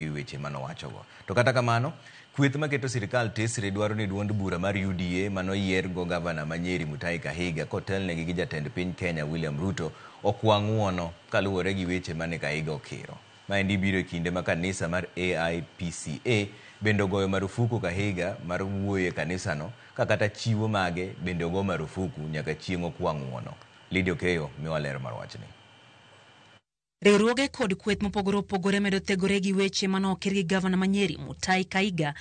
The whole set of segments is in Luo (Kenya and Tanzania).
Weche manowachogo. To kata kamano, kweth maketo sirikal tesre dwaro ni duond bura mar UDA manoyier go gavana ma Nyeri Mutahi Kahiga kotelnegi gi jatend piny Kenya William Ruto okwa ng'uono kaluwore gi weche mane Kahiga okiro. Maendi biro e kinde ma kanisa mar AIPCA bende ogoyo marufuku Kahiga mar wuoyo e kanisano ka kata chiwo mage bende ogo marufuku nyaka chieng' okwa ng'uono. Lydia Okeyo miwa ler mar wachni. Riwruoge kod kweth mopogore opogore medo thegore gi weche mane okir gi gavana ma Nyeri Mutahi Kahiga,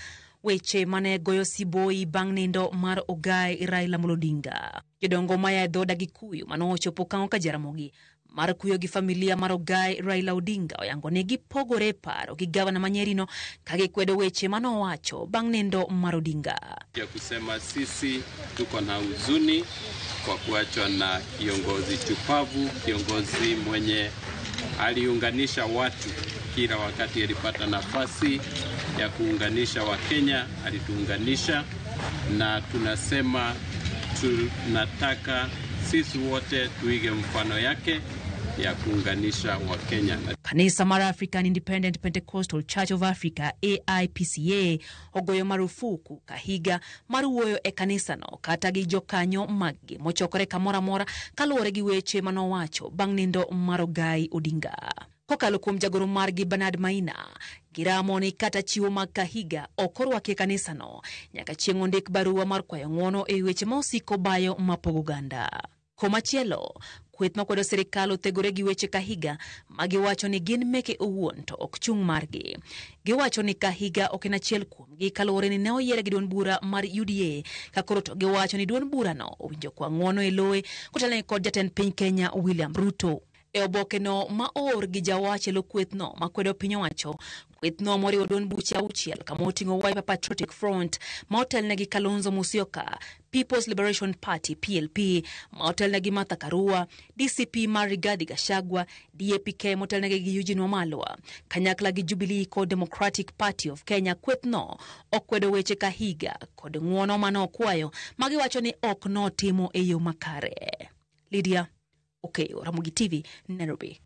weche mane goyo siboi bang' nindo mar Ogai Raila Amolo Odinga. Jodongo maya e dhood Agikuyu mane ochopo Kang'o ka Jaramogi mar kuyo gi familia mar Ogai Raila Odinga oyango ni gipogore e paro gi gavana ma Nyeri no ka gikwedo weche mane owacho bang' nindo mar Odinga. Ya kusema sisi tuko na huzuni kwa kuachwa na kiongozi chupavu, kiongozi mwenye aliunganisha watu kila wakati alipata nafasi ya kuunganisha Wakenya, alituunganisha, na tunasema tunataka sisi wote tuige mfano yake ya kuunganisha Wakenya. Kanisa mar African Independent Pentecostal Church of Africa AIPCA ogoyo marufuku Kahiga mar wuoyo e kanisano kata gi jokanyo maggi mochokore kamoro amora kaluwore gi weche manowacho bang' nindo mar Ogai Odinga. Kokalo kuom jagoro margi Bernard Maina, giramo ni kata chiwo mag Kahiga ok orwaki e kanisano nyaka chieng' ondik barua mar kwayo ng'uono e weche ma osiko bayo mapogo oganda. Komachielo, kweth makwedo sirikal othegore gi weche Kahiga ma giwacho ni gin meke owuon to ok chung' margi. Giwacho ni Kahiga ok en achiel kuomgi kaluwore ni ne oyiere gi duond bura mar UDA ka koro to giwacho ni duond burano owinjo kwa ng'uono e loye kotelne kod jatend piny Kenya William Ruto. E obokeno ma oor gi jawach e lo kwethno makwedo piny owacho, kwethno moriwo duond buche auchiel kama oting'o Wiper Patriotic Front ma otelne gi Kalonzo Musyoka, People's Liberation Party PLP ma otelne gi Martha Karua, DCP mar Rigathi Gachagua, DAPK motelnegi gi Eugene Wamalwa, kanyakla gi Jubilee kod Democratic Party of Kenya. Kwethno okwedo weche Kahiga kod ng'uono mane okwayo ma giwacho ni ok notimo e yo makare. Lydia Okeyo, Ramogi TV, Nairobi.